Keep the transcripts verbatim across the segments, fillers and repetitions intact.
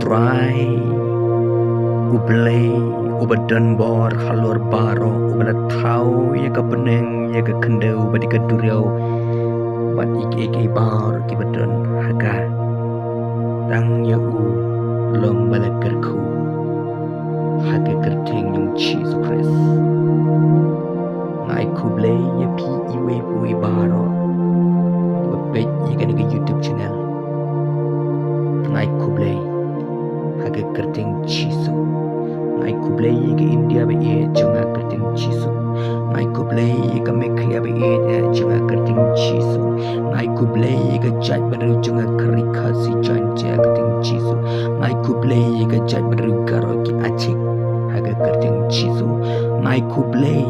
Trai, U Blei uba don bor halor baroh, uba la thaw ïa ka bneng, ïa ka khyndew bad ïa ka duriaw, bad ïa kiei kiei baroh kiba don ha ka. Tang ïa u long ba la kyrkhu ha ka kyrteng jong u Jisu Khrist. Nga ai khublei ïa phi iwei pa iwei baroh ba peit ïa kane ka YouTube channel. Nga ai khublei ha ka kyrteng Jisu. Nga ai khublei ïa ka India ba ïeit jong nga ha ka kyrteng Jisu. Nga ai khublei ïa ka Meghalaya ba ïeit jong nga ha ka kyrteng Jisu. Nga ai khublei ïa ka jaitbynriew jong nga ka Ri Khasi Jaiñtia ha ka kyrteng Jisu. Nga ai khublei ïa ka jaitbynriew Garo ki Achik ha ka kyrteng Jisu. Nga ai khublei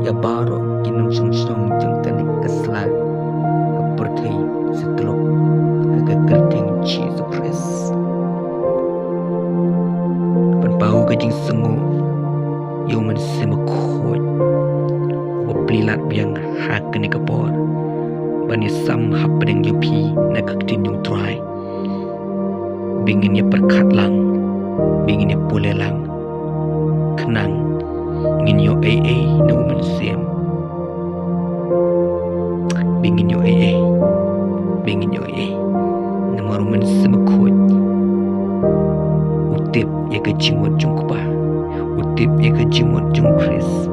ïa baroh ki nongshong shnong jong kane ka sla ka pyrthei satlak ha ka kyrteng Jisu Khrist. Pynpaw ka jingsngew ïa u Mynsiem Bakhuid uba plie lad biang ha kane ka por ban ïasam hapdeng jong phi na ka ktien jong u Trai. Ba ngin ïa pyrkhat lang, ba ngin ïa pule lang, khnang ngin ïoh ei ei na u Mynsiem. Ba ngin ïoh ei ei, ba ngin ïoh ei ei. Namar u Mynsiem Bakhuid u tip ïa ka jingmut jong u Kpa, u tip ïa ka jingmut jong u Khrist.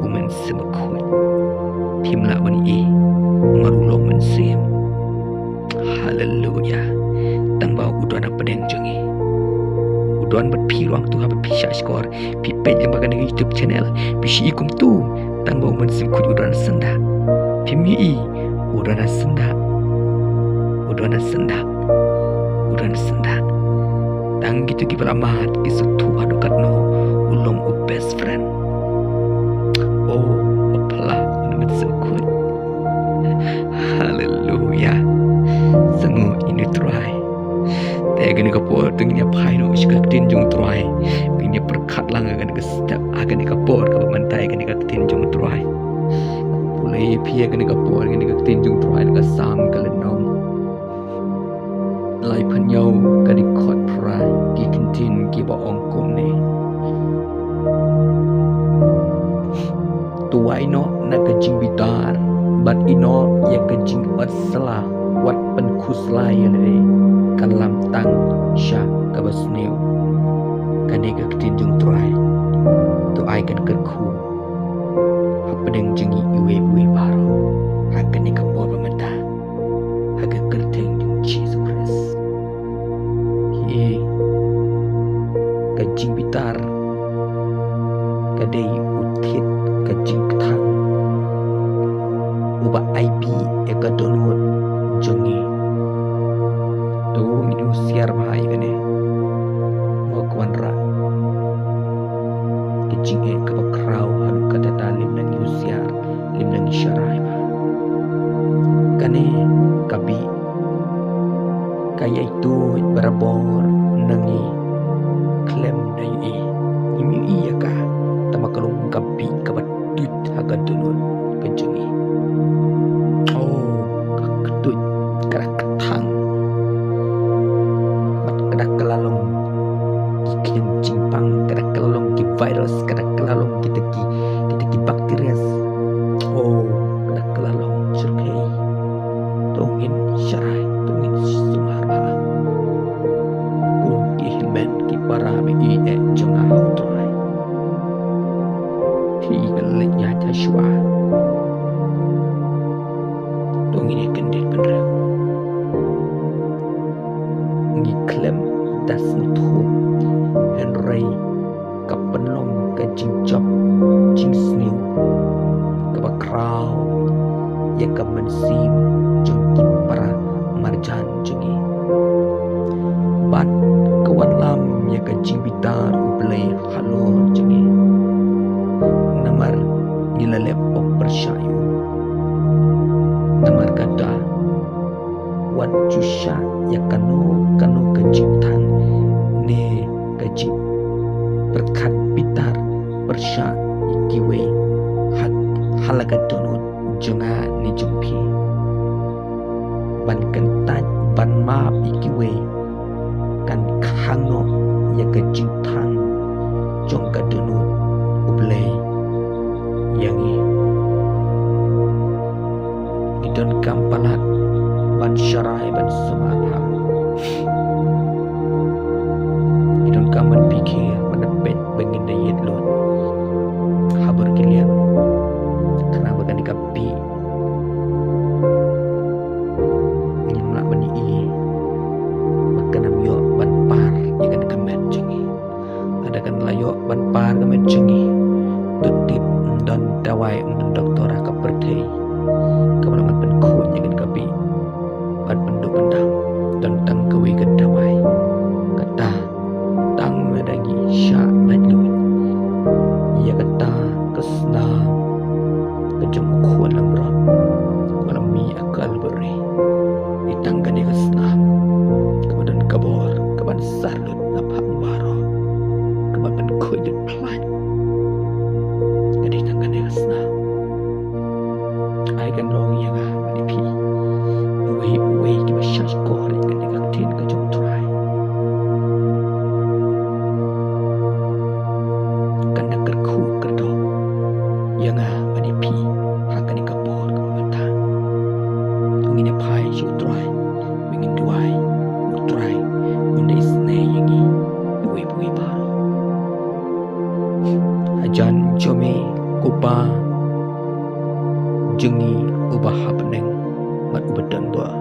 U Mynsiem Bakhuid phim lah ban ïohi namar u long Mynsiem. Haleluya. Tang ba u don hapdeng jong ngi. U don bad phi ruh, to haba phi shah shkor, phi peit lyngba kane ka YouTube channel, phi shu i kumto, tang ba u Mynsiem Bakhuid u don ha syndah. Phim ïohi, u don ha syndah. U don ha syndah. U don ha syndah. Tang kito kiba la mad ki sngewthuh haduh katno u long u best friend. Oh, u pla u Mynsiem Bakhuid. Haleluya. Sngew ïa u Trai. Te ha kane ka por to ngin ïa phai noh sha ka ktien jong u Trai. Ngin ïa pyrkhat lang ha kane ka step, ha kane ka por kaba mynta, ha kane ka ktien jong u Trai. Pule ïa phi ha kane ka por ha kane ka ktien jong u Trai na ka Salm ka lynnong laiphew hynñiew, ka dkhot phra, ki kyntien kiba ong kumne. To wai noh na ka jingbitar, bad ïeh noh ïa ka jingïohsla, wat pynkhuslai ïa lade, kan lam tang sha kaba sniew. Kane ka ktien jong u Trai to ai kan kyrkhu hapdeng jong ngi iwei pa iwei baroh ha kane ka por ba mynta, ha ka kyrteng jong u Jisu Khrist. Hi, ka jingbitar ka dei u thied ka jingkthang uba ai bih ïa ka dohnud jong ngi. To ngin husiar bha ïa kane. Mo ka wanrah ka jingeh kaba khraw haduh katta katta lymda ngi husiar, lymda ngi sharai bha. Kane ka bih ka ïai tuid barabor na ngi khlem da ïohi. Ngim ïohi ïa ka, tangba ka long ka bih kaba tuid ha ka dohnud ka jong ngi. Oh, ka ktuid, ka da kthang. Bad ka da kylla long ki khñiang jingpang, ka da kylla long ki virus, ka da kylla long kita ki, kita ki bacteria. Oh, ka da kylla long shyrkhei. To ngin sharai, to ngin sumar bha. Ko ki hynmen ki para ba ïeit jong nga ha u Trai, phi ban leit ïa Joshua. To ngin ïa kyndit bynriew. Ngi khlem da sngewthuh, hynrei ka pynlong ka jingjop jingsniew kaba khraw ïa ka mynsiem jong ki para marjan jong ngi. Bad ka wanlam ïa ka jingbitar U Blei halor jong ngi. Namar ngi la leh pop pyrshah ïa u. Namar kata, wat ju shah ïa kano kano ka jingthan ne ka jingpyrkhat bitar pyrshah ïa kiwei ha, ha la ka dohnud jong nga ne jong phi. Ban kyntait ban map ïa kiwei kan Thang noh ïa ka jingthang jong ka dohnud U Blei ïa ngi. Ngi donkam palat ban sharai ban sumar bha. Ngi donkam ban pyrkhat ban da peit ba ngin da ïeit lut ha bor ki liang. Khnang ba kane ka bih ngim lah ban ïohi ba kan ym ïoh ban par ïa kane ka met jong ngi. Lada kan lah ïoh ban par ka met jong ngi, to tip ym don dawai, ym don doktor ha ka pyrthei kaba lah ban pynkhuid ïa kane ka bih bad pynduh pyndam. Don tang kawei ka dawai, kata tang lada ngi shah laitluid ïa kata ka snam ka jong U Khun langbrot kaba la mih ha Kalbari. Dei tang kane ka snam kaba don ka bor kaban sar lut na phang baroh, kaban pynkhuid lut pynlait. Ka dei tang kane ka snam. Ai kan long ïa nga bad ïa phi uwei uwei kiba shahshkor ïa kane ka ktien ka jong U Trai. Kan da kyrkhu kyrdoh ïa nga bad ïa phi ha kane ka por kaba mynta. To ngin ïa phai sha U Trai, ba ngin duwai, U Trai un da isynei ïa ngi uwei pa uwei baroh. Hajan jong me, ko Pa jong ngi uba ha bneng bad uba don bor.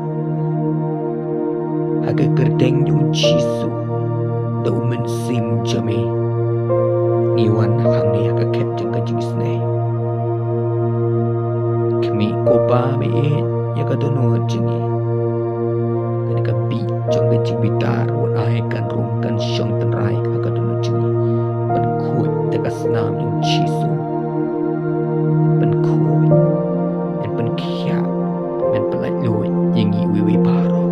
Ha ka kyrteng jong U Jisu, da U Mynsiem jong me, ngi wan hangne ha ka khet jong ka jingisynei. Khmih, ko Pa ba ïeit, ïa ka dohnud jong ngi. Kane ka bih jong ka jingbitar, wat ai kan rung kan shong tynrai ha ka dohnud jong ngi. Pynkhuid da ka snam jong U Jisu. Pynkhuid, men pynkhiah, men pyllaitluid ïa ngi uwei uwei baroh.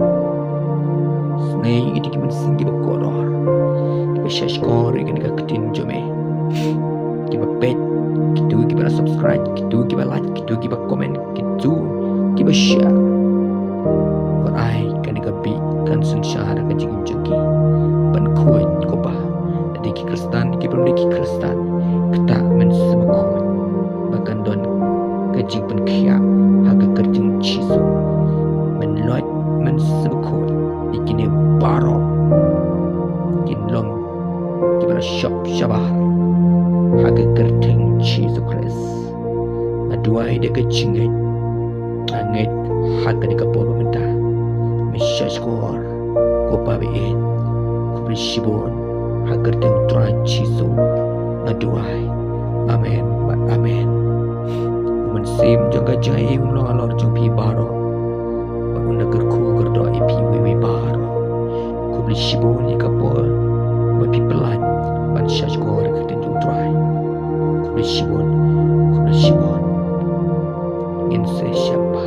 Isynei ïa kito ki mynsiem kiba kordor, kiba shahshkor ïa kane ka ktien jong me, kiba peit, kito kiba la subscribe, kito kiba like, kito kiba comment, kito kiba share. Wat ai kane ka bih kan synshar ha ka jingim jong ki. Pynkhuid, ko Pa, lada ki Khristan, ki bym dei ki Khristan, ktah men sngewkhuid ba kan don ka jingpynkhiah ha ka kyrteng Jisu. Men loit, men sngewkhuid, ïa kine baroh kin long kiba la shop shabar ha ka kyrteng Jisu Khrist. Nga duwai da ka jingngeit, nga ngeit ha kane ka por ba mynta. Me shahshkor, ko Pa ba ïeit, khublei shibun, ha ka kyrteng U Trai Jisu nga duwai. Amen bad amen. U Mynsiem jong ka jingaiei un long halor jong phi baroh, bad un da kyrkhu kyrdoh ïa phi uwei uwei baroh. Khublei shibun ïa ka por ba phi pynlait ban shahshkor ïa ka ktien jong U Trai. Khublei shibun, khublei shibun. Ngin sa ïashem bha.